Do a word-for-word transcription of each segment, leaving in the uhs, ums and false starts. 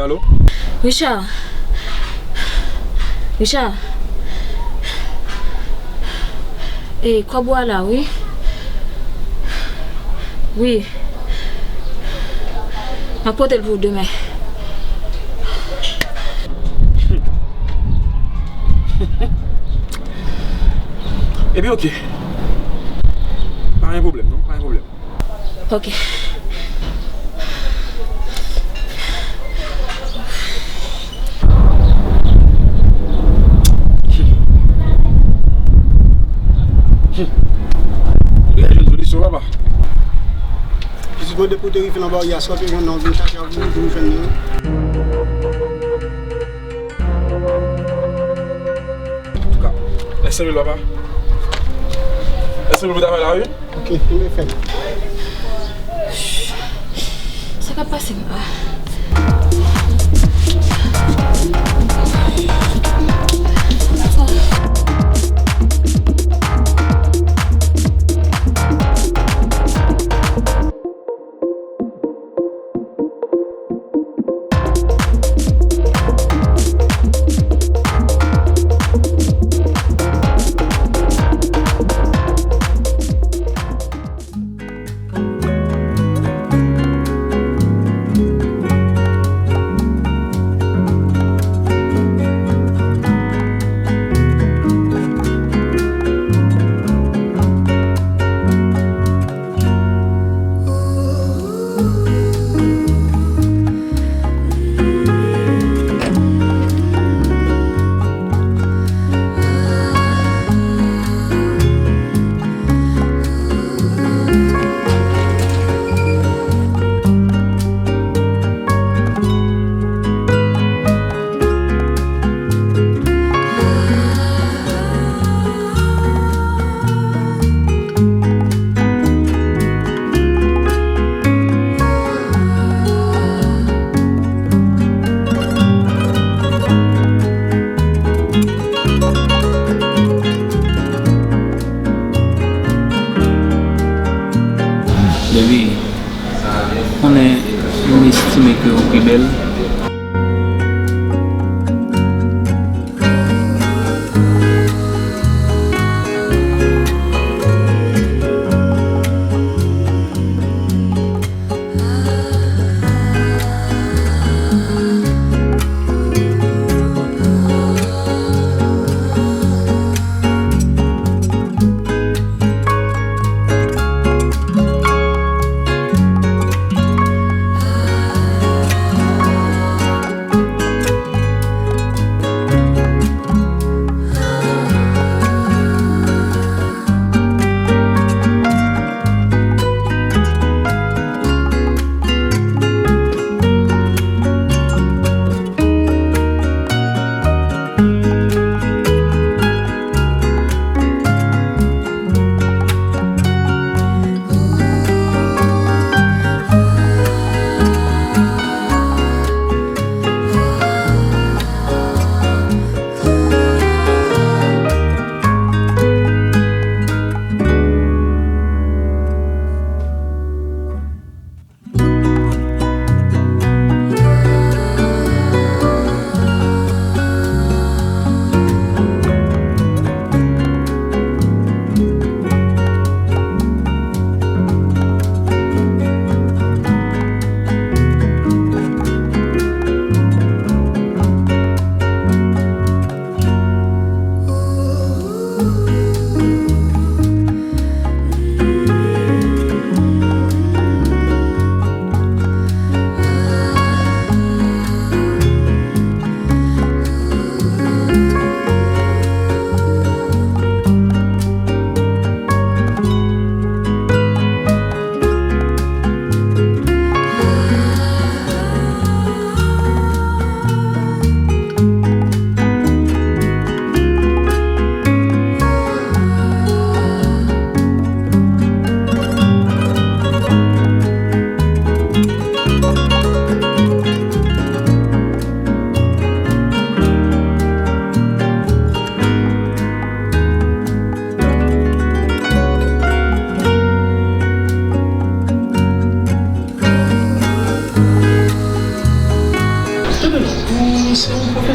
Alo? Richard. Richard. E, kòb ou a la, wi. Wi. M ap pote l pou ou demen. Ebyen, oke. Pa gen pwoblèm, non? Pa gen pwoblèm. Ok. Ou deja jwenn solisyon, papa? Pitit mande pou te rive nan baryè a, sa w te jwenn nan vin chache avyon, pou nou jwenn li. Antouka, lèse l, papa. Lèse l pou travay la, wi. Ok, nou fè. Sa k ap pase m la? Baby, konnen m estime ke ou pi bèl.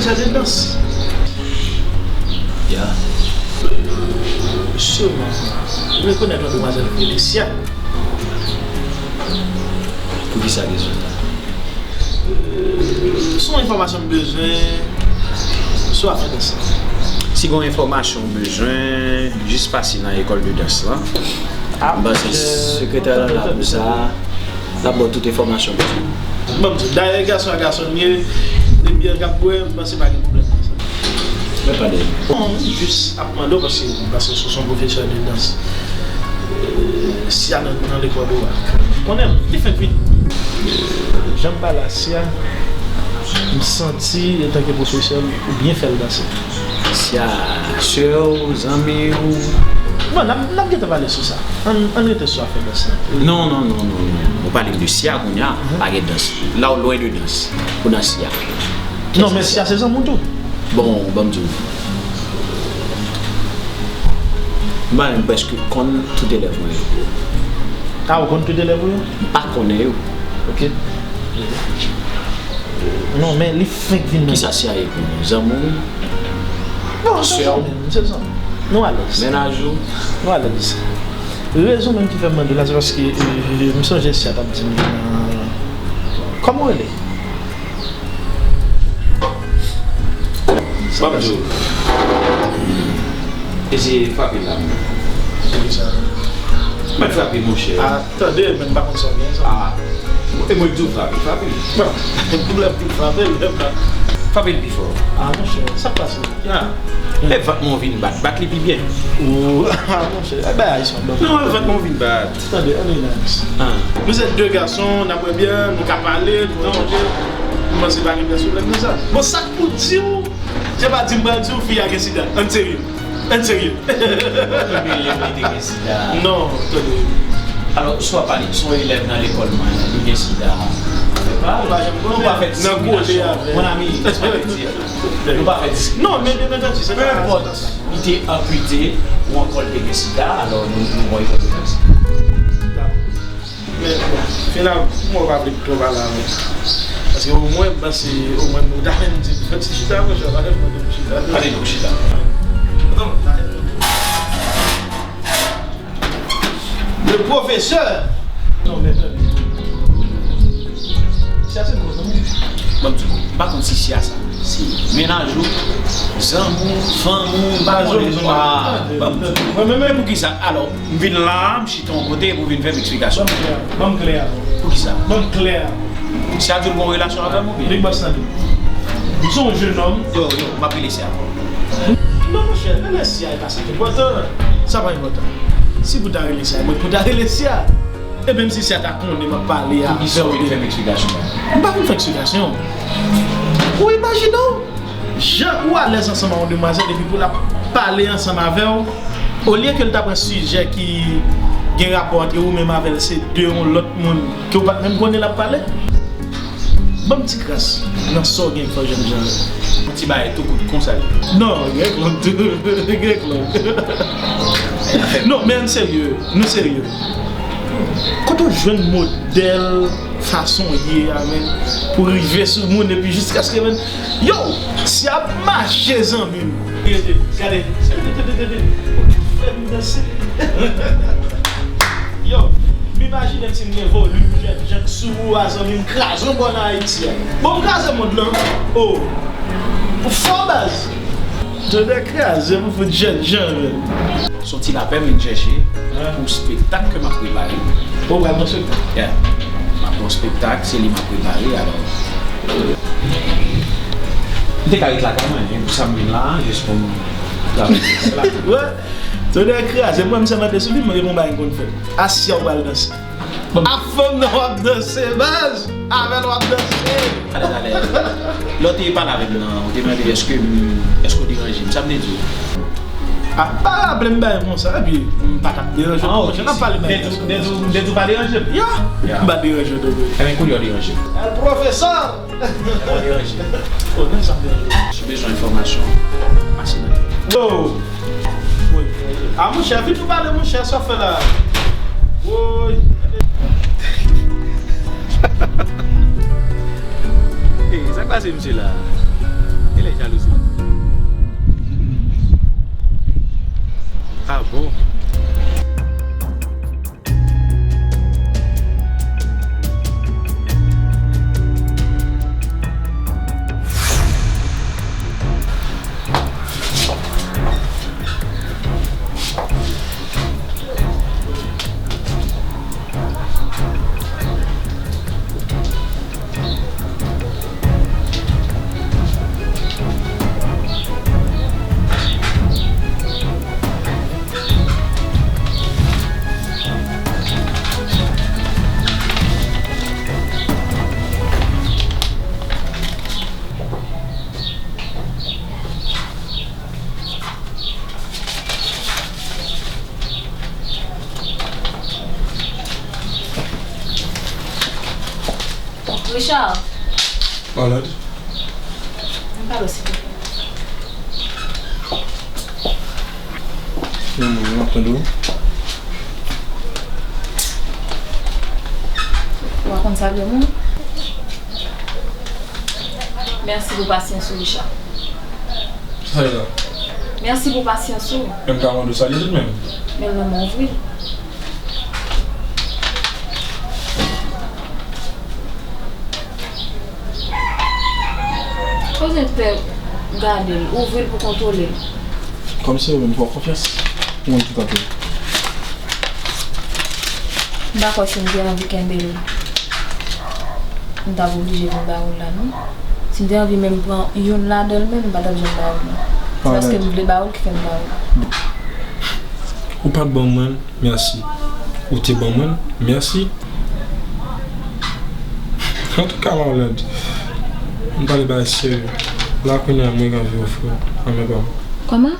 Fè de dans. Ya. Sèlman, m rekonèt yon demwazèl ki rele Sia. Poukisa kesyon sa? Se yon enfòmasyon m bezwen sou afè dans lan. Si gen yon enfòmasyon w bezwen, jis pase nan lekòl de dans lan. M panse sekretè lan la pou sa. L ap ba w tout enfòmasyon w bezwen. Ban m di w, dayè gason a gason l ye, depi an k ap bwè, m panse pa gen pwoblèm nan sa. Mwen pa dèyè. Bon, m jis ap mande w paske, paske se yon pwofesè de dans. Euh, Sia nan, nan lekòl ou a. Konnen m, li fèk vini. Jan m pale a Sia, m santi, antanke pwofesè, ou byen fè l danse. Sia, sè w, zanmi w. Bon, n ap, n ap gentan pale sou sa. Ann, ann rete sou afè dans lan. Non, non, non, non, non. Ou pale m de Sia kounye a, pa gen dans. La w lwen de dans. Pou nan Sia. Non, men Sia se zanmi w tou. Bon, ban m di w. Mwen, m prèske konn tout elèv mwen yo. A, ou konn tout elèv ou yo? M pa konnen yo. Ok. Non, men li fenk vin nan. Kisa Sia ye pou ou? Zanmi w? Non, se zanmi m, se zanmi m. Nou alèz. Mennaj ou? Nou alèz. Rezon menm ki fè m mande w la, se paske, e, m sonje Sia t ap di m, e, kòman w rele? Ban m di w. Eseye frape l la. Mèt frape, monchè. A, tande, men m pa konn sa w gen, sa. A. E mwen k di w frape, frape. Bon, pou lè pou frape l, lè pa. Frape l pi fò. A, monchè, sa k pase? A. E vant mwen w vin bat, bat li pi byen. O, a, monchè, e bagay sa, non. Non, e vant mwen w vin bat. Tande, ann relax. A. Nou se de gason, n ap bwè byè, nou ka pale, nou ka manje. M panse pa gen pwoblèm nan sa. Bon, sa k pou di w, se pa di m pral di w fi a gen sida. Ann serye. Ann serye. Ou te bliye li te gen sida. Non, tande. Alò, swa pale, se yon elèv nan lekòl mwen, li gen sida. Nou pa fè diskriminasyon. Mon ami, laisse-moi te dire. Nou pa fè diskriminasyon. Non, men byen antandi, se pa. Peu importe, li te anpite ou ankò li te gen sida, alò nou, nou pran li kòm sida. Men, bon, finalman, mwen pa vle twò pale avè w. Paske omwen, m panse, omwen, nou ta menm di, fè ti chita, monchè, pa fè m chita. Ale, nou chita. Non, ta menm. Le professeur. Non, men, tande. Sa se gwo zanmi. Ban m di w, m pa konn si Sia sa se mennaj ou, zanmi w, fanmi w, m pa konnen. A, ban m di w. Mwen menm, men poukisa? Alò, m vin la, m chita yon kote pou vin fè m eksplikasyon. Ban m klè, ban m klè avè w. Poukisa? Ban m klè avè w. Sia di w l gen yon relasyon avè m oubyen? Big Boss tande. M se yon jenòm. Yo, yo, m ap rele Sia. Non, monchè, rele Sia, e pa sa ki enpòtan. Sa pa enpòtan. Si pou ta rele Sia, mwen pou ta rele Sia. E menm si Sia ta konnen m ap pale avè w de. Poukisa w vin fè m eksplikasyon? M pa vin fè eksplikasyon. Ou imajine w, jan ou alèz ansanm ak yon demwazèl epi pou l ap pale ansanm avè w, olye ke l ta pran sijè ki gen rapò antre ou menm avè l, se de yon lòt moun ke w pa t menm konnen l ap pale. Ban m ti kras nan sa w gen pou fè jènjan yo. Yon ti bagay tou kout konsa. Non, gen klòk tou. Gen klòk. Non, men ann serye. Nou serye. Kote w jwenn modèl fason w ye a, menn, pou rive sou moun epi jiskaske, menn, yo, Sia ap mache, zanmi m. Gade, gade, gade, gade, gade. Fè m danse. Yo, m imajine m si m gen volim jènjan k sou ou a, zanmi m, kraze yon bò nan Ayiti a. Bon, m kraze mond lan. O, ou fò baz. Tonnè kraze m fout jènjan, menn. Se yon ti lapè m vin chèche pou spektak ke m ap prepare. O, w pral nan spektak? Yeah. M ap nan spektak, se li m ap prepare, alò. M te ka ret lakay mwen, e pou sa m vin la, jis pou m travay. Wè, tonnè kraze, mwen m sèlman te sou li, mwen gen yon bagay m konn fè. Asya w pral danse. Ak fanm nan w ap danse, baz! Avè l w ap danse! Alèz, alèz. Lè w te pale avè m nan, ou te mande èske m, èske w deranje m. Sa m te di w? A, pa raple m bagay konsa, epi m pa t ap deranje w. Ah, ok. Jan n ap pale bagay konsa. M te di w pa deranje m? Ya! Ya. M pa deranje w, tonton. Ebyen, kounye a w deranje m. El profesor! Ou deranje. O, men sa m deranje. Si w bezwen enfòmasyon, pase nan. Yo! Woy. A, monchè, vin nou pale, monchè, sa w fè la? Woy. Ey, sa k pase misye la? Jalouzi. Ah bon? Richard. Malad. Vin pale w, silvouplè. Non, non, m ap tande w. Ou pa konn salye moun? Mèsi pou pasyans ou, Richard. Sa e la? Mèsi pou pasyans ou. Men m ka mande w salye toutmenm. Men l nan men w vre. Kote pè gade l, ouvri l pou kontwole l. Kòm se ou menm, fè w konfyans. Ou konn tout anpil. M pa kwè si m te anvi kenbe l, m t ap oblije vin ba ou l la, non. Si m te anvi menm pran youn ladan l menm, m pa t ap janm ba ou l, non. Se paske m vle ba ou l ki fè m ba ou l. Ou pa t ban mwen l, mèsi. Ou te ban mwen l, mèsi. Antouka, Marlande, m pale bagay serye. La, kounye a, mwen gen anvi ofri w anmè pa m. Kòman?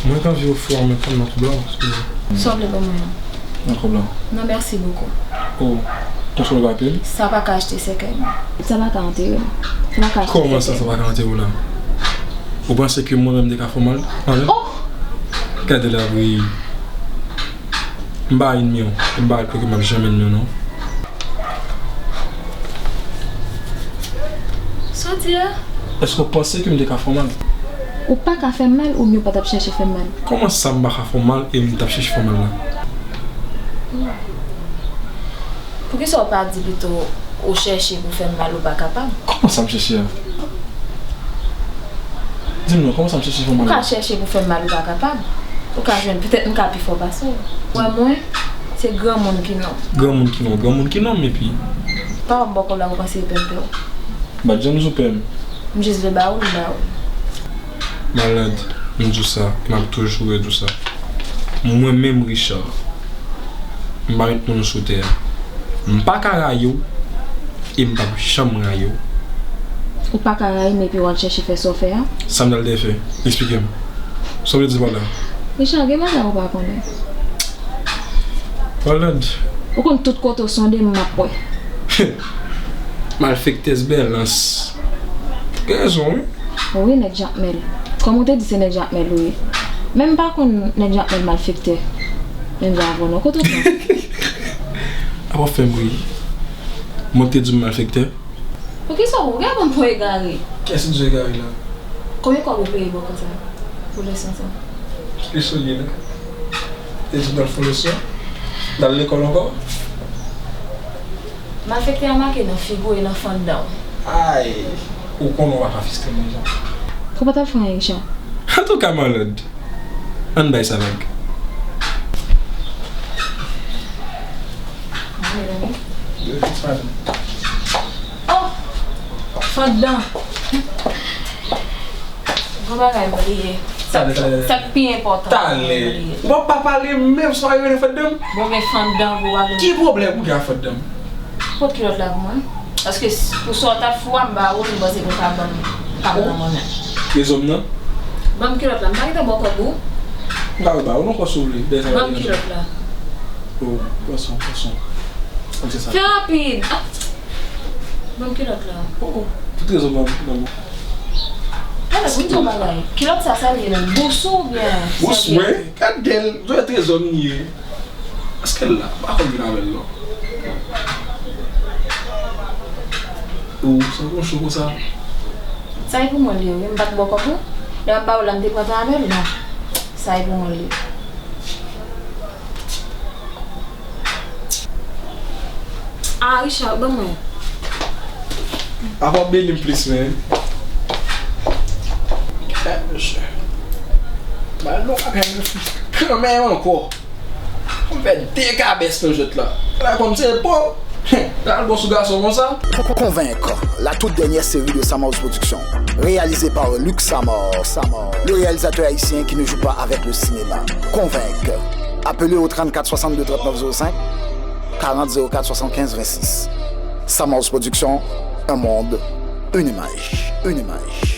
Mwen gen anvi ofri w anmè pa m nan kòb la, w, si w vle. Sa w vle ban mwen an? Nan kòb la. Non, merci beaucoup. Oh, tonsyon w pa peye m? Sa pa ka achte sèkèy mwen. Sa pa ka antere m. Sa pa ka achte sèkèy mwen. Kòman sa, sa pa ka antere w la? Ou panse ke mwen menm m te ka fè w mal? Anlè? Oh! Gade la, wi. M pa enmi w. M pa kwè ke m ap janm enmi w, non. Sa w di a? Èske w panse ke m te ka fè w mal? Ou pa ka fè m mal oubyen w pa t ap chèche fè m mal? Kòman sa m pa ka fè w mal e m t ap chèche fè w mal la? Poukisa w pa di pito ou chèche pou fè m mal ou pa kapab? Kòman sa m chèche a? Di m non, kòman sa m chèche fè w mal la? Ou ka chèche pou fè m mal ou pa kapab. Ou ka jwenn, petèt m ka pi fò pase w. Wè mwen, se granmoun ki non m. Granmoun ki non w, granmoun ki non m epi. Pawòl m bòkò la ou panse e pè m pè w? M pa t janm di w pè m. M jis vle ba ou l, m ba ou l. Malad, m di w sa, e m ap toujou redi w sa. Mwen menm, Richard, m pa met moun sou tè a. M pa ka rayi w, e m p ap janm rayi w. Ou pa ka rayi m epi w al chèche fè sa w fè a? Sa m t al te fè? Eksplike m. Sa w vle di pa la? Richard, gen bagay ou pa konnen. Malad. Ou konn tout kote w sonde m, m ap wè. Malfektès bèlans. Gen rezon, wi. Wi, nèg Jakmèl. Kòm ou te di se nèg Jakmèl ou ye. Men m pa konn nèg Jakmèl malfektè. Menm jan avè w non. Kote w pran? Apa w fè m ri? Mwen te di w m malfektè? Poukisa w gade m pou egare? Kiyès ki di w egare la? Konbyen kòb ou peye bòkò sa pou leson sa? Ki leson l ye la? Te di w pral fè leson? N al lekòl ankò? Malfektè a make nan figi w e nan fanndan w. Ay, ou konnen w pa ka fistren mwen jan. Ou pa t ap fè anyen, Richard. Antouka, Marlande, ann bay sa vag. Oh! Fanndan. Gwo bagay m bliye. Sa, talè, talè, sa k pi enpòtan. Talè. M bliye. Ou p ap pa pale menm sa w rele fanndan m? Bon, men fanndan gwo bagay. Ki pwoblèm ou gen ak fanndan m? Pot kilòt la pou mwen. Paske s-, pou sa w t ap fè a, m ba ou l, m panse ke w ka ban m, ka ban m mwen menm. Rezon m nan? Ban m kilòt la. M pa gentan ba w kòb ou. M ka ba ou non, kòb si w vle. Ban m kilòt la. Oh, pran swen w, pran swen w. Fè rapid. Ah. Ban m kilòt la. Oh, oh. Tout rezon nan, nan. Talè, pou m di w yon bagay. Kilòt sa, sa l ye menm? Bous ou oubyen sèvyèt? Bous mwen? Gade l. Jwèt rezon m ye. Èske l la? M pa konn vin avè l non. Oh, sa konn cho konsa. Sa e pou mwen li ye wi, m pa t ba w kòb non. Lè m ap ba w la, m te pran tan avè l non. Sa e pou mwen li ye. Ah, Richard, ban mwen. Apa w beni m plis, men. Kèt, mesye. Ba l non, ak yon fi kanmenm ankò. Fò m fè de kabès nan jwèt la. La kòm se bon. L al bon sou gason konsa. Convaincre, la toute dernière série de Samaros Productions, réalisée par Luc Samar. Samar, le réalisateur haïtien qui ne joue pas avec le cinéma. Convaincre. Appelez au trente-quatre soixante-deux trente-neuf zéro cinq, quarante zéro quatre soixante-quinze vingt-six. Samaros Productions, un monde, une image, une image.